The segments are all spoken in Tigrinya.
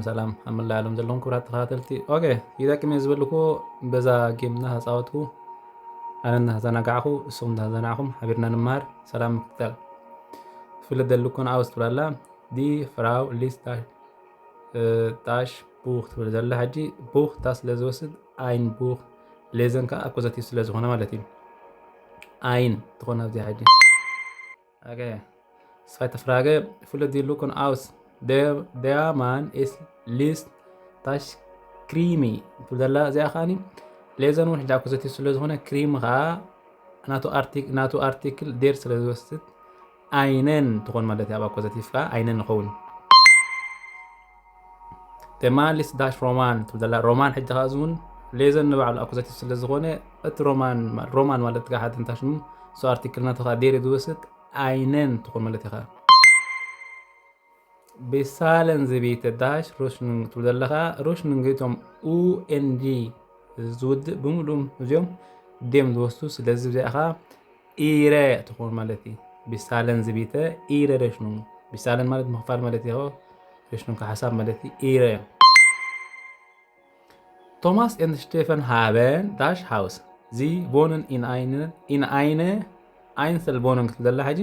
ሰላም ኣብ መላእ ዓለም ዘለኹም ክቡራት ተኸታተልቲ። ኦኬ፣ ይጠቅም እየ ዝበልኩ በዛ ጌም እናተፃወትኩ ኣነ እናተዘናጋዕኹ ንስኹም እናተዘናዕኹም ሓቢርና ንመሃር። ሰላም ምክትታል። ፍልጥ ደልኩን ኣውስ ትብላላ ዲ ፍራው ሊስ ዳሽ ቡኽ ትብል ዘላ ሕጂ ቡኽ ታ ስለ ዝወስድ ኣይን ቡኽ ሌዘን ከዓ ኣኮዛቲቭ ስለ ዝኾነ ማለት እዩ። ኣይን ትኾን ኣብዚኣ ሕጂ። Okay. Zweite Frage. Fülle die Lücken aus. Der, der Mann ist liest das Krimi. ትብል ዘላ እዚኣ ከዓኒ ሌዘን እውን ሕጂ ኣኩዘቲቭ ስለ ዝኾነ ክሪሚ ከዓ ናቱ ኣርቲክ ናቱ ኣርቲክል ዴር ስለ ዝወስድ ኣይነን ትኾን ማለት እዩ። ኣብ ኣኩዘቲቭ ከዓ ኣይነን ይኸውን። ደማሊስ ዳሽ ሮማን ትብል ዘላ ሮማን ሕጂ ከዓ እዚ እውን ሌዘን ንባዕሉ ኣኩዘቲቭ ስለ ዝኾነ እቲ ሮማን ሮማን ማለት ከዓ ሓደ እንታይ ሽሙ እሱ ኣርቲክል ናቱ ከዓ ዴር ዝወስድ ኣይነን ትኾን ማለት ኢኻ። ብሳለን ዝቢተ ዳሽ ሩሽኑንግ ትብል ዘለኻ ሩሽኑንግ እቶም ኡኤንጂ ዝውድእ ብምሉም እዚኦም ዴም ዝወስዱ ስለዚ እዚኣ ኢረ ትኾን ማለት እዩ። ብሳለን ዝቢተ ኢረ ሬሽኑንግ ብሳለን ማለት ምኽፋል ማለት እዩ። ሬሽኑንግ ሓሳብ ማለት እዩ። ኢረ Thomas und Stefan haben das Haus. Sie wohnen in eine, in eine Einzelwohnung ትብል ዘላ ሕጂ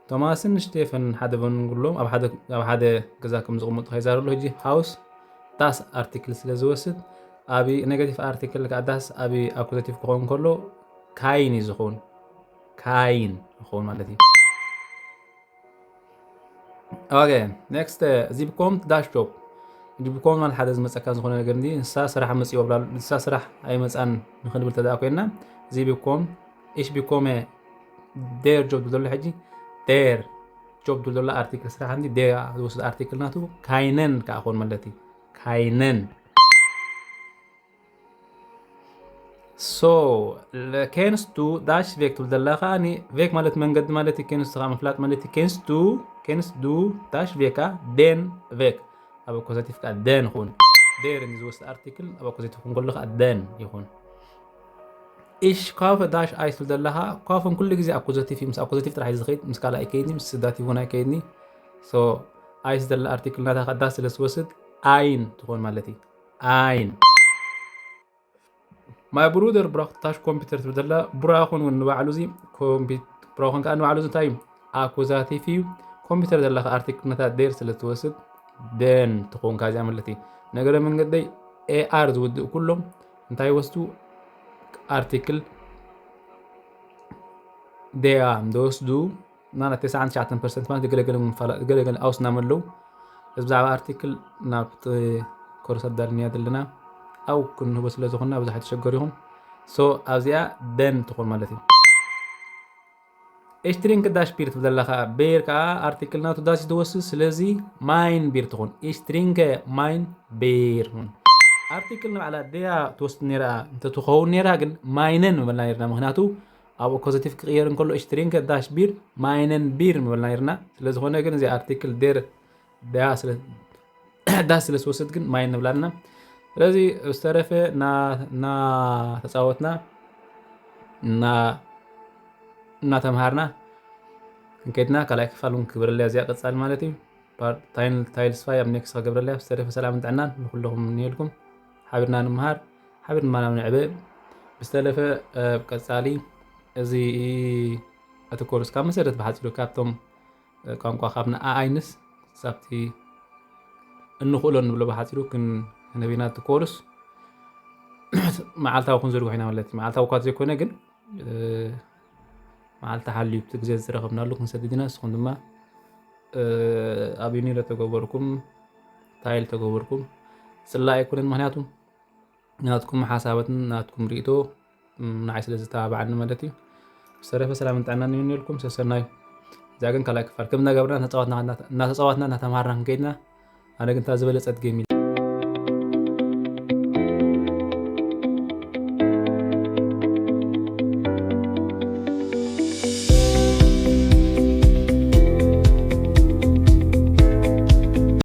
ቶማስን ስቴፈን ሓደ ቮኑንግ ኣለዎም ኣብ ሓደ ኣብ ሓደ ገዛ ከም ዝቕመጡ ከይዛረሉ ሕጂ ሃውስ ዳስ ኣርቲክል ስለ ዝወስድ ኣብ ኔጋቲቭ ኣርቲክል ከዓ ዳስ ኣብ ኣኩዘቲቭ ክኸውን ከሎ ካይን እዩ ዝኸውን። ካይን ይኸውን ማለት እዩ። Okay, next. Sie bekommt das Job. Sie bekommt ማለት ሓደ ዝመፀካ ዝኾነ ነገር እንዲ ንሳ ስራሕ መፅእዋ ብላ ንሳ ስራሕ ኣይመፃን ንክንብል ተደኣ ኮይና Sie bekommt ich bekomme der Job ዝብል ዘሎ ሕጂ der Job ዝብል ዘሎ ኣርቲክል ስራሕ እንዲ der ዝወስድ ኣርቲክል ናቱ ካይነን ከዓ ክኾን ማለት እዩ። ካይነን So, kennst du das Weg ትብል ዘላ ከዓ ኒ ቬግ ማለት መንገዲ ማለት እዩ። ኬንስቱ ከዓ ምፍላጥ ማለት እዩ። Kennst du kennst du das Weg ከዓ den Weg ኣብ ኣኮዛቲቭ ከዓ den ይኹን። Der ዝወስድ ኣርቲክል ኣብ ኣኮዛቲቭ ክን ከሎ ከዓ den ይኹን። Ich kaufe das Eis ትብል ዘላ ከዓ ካፈን ኩሉ ግዜ ኣኮዛቲቭ እዩ። ምስ ኣኮዛቲቭ ጥራሕ እዩ ዝኸይድ ምስ ካልእ ኣይከይድኒ ምስ ስዳቲቭ እውን ኣይከይድኒ። So Eis ዘላ ኣርቲክል ናታ ከዓ das ስለ ዝወስድ ein ትኾን ማለት እዩ። Ein Mein Bruder braucht das Computer ትብል ዘላ ብራኹን እውን ንባዕሉ እዚ ብራኹን ከዓ ንባዕሉ እዚ እንታይ እዩ ኣኩዛቲቭ እዩ። ኮምፒውተር ዘለካ ኣርቲክል ነታ der ስለ ትወስድ den ትኸውን ካብዚኣ ማለት እዩ። ነገረ መንገደይ ኤኣር ዝውድእ ኩሎም እንታይ ወስዱ ኣርቲክል der ዝወስዱ ናና ተስዓን ትሽዓተን ፐርሰንት ማለት ገለገለ ምፋላጥ ገለገለ ኣውስናም ኣለዉ። እዚ ብዛዕባ ኣርቲክል ናብቲ ኮርስ ኣዳልንያ ዘለና ኣብኡ ክንህቦ ስለ ዝኾንና ብዙሕ ኣይትሸገሩ ኢኹም። So ኣብዚኣ den ትኾን ማለት እዩ። Ich trinke das Bier ትብል ዘለኻ Bier ከዓ ኣርቲክል ናቱ das ትወስድ ስለዚ mein Bier ትኾን። Ich trinke mein Bier ትኾን። ኣርቲክል ንባዕላ der ትወስድ ነይራ እንተትኸውን ነይራ ግን meinen ምበልና ነይርና ምክንያቱ ኣብ ኣኮዘቲቭ ክቕየር እንከሎ ich trinke das Bier meinen Bier ምበልና ነይርና። ስለዝኾነ ግን እዚ ኣርቲክል der der ስለ das ስለ ዝወስድ ግን mein ንብላ ኣለና። ስለዚ ዝተረፈ እና እናተፃወትና እና እናተምሃርና ክንከድና ካልኣይ ክፋል እውን ክግበረለያ እዚኣ ቀፃሊ ማለት እዩ። ታይል ታይል ስፋይ ኣብ ኔክስት ክገብረለያ። ዝተረፈ ሰላምን ጥዕናን ንኩልኹም እምነየልኩም። ሓቢርና ንምሃር ሓቢርና ናብ ንዕበ። ብዝተረፈ ኣብ ቀፃሊ እዚ እቲ ኮርስ ካብ መሰረት ብሓፂሩ ካብቶም ቋንቋ ካብ ንኣኣይንስ ሳብቲ እንኽእሎ ንብሎ ብሓፂሩ ክንህብ ኢና እቲ ኮርስ መዓልታዊ ክንዝርግሖ ኢና ማለት እዩ። መዓልታዊ እኳ ዘይኮነ ግን መዓልቲ ሓልዩ እቲ ግዜ ዝረኸብናሉ ክንሰድድ ኢና። ንስኹም ድማ ኣብ ዩኒሮ ተገበርኩም ታይል ተገበርኩም ፅላእ ኣይኮነን። ምክንያቱ ናትኩም ሓሳባትን ናትኩም ርእቶ ንዓይ ስለ ዝተባባዓኒ ማለት እዩ። ዝተረፈ ሰላምን ጥዕናን ይምነየልኩም። ሰሰናዩ። እዚኣ ግን ካልኣይ ክፋል ከም እናገበርና እናተፃወትና እናተማሃርና ክንከይድና ኣነ ግን እታ ዝበለፀት ጌም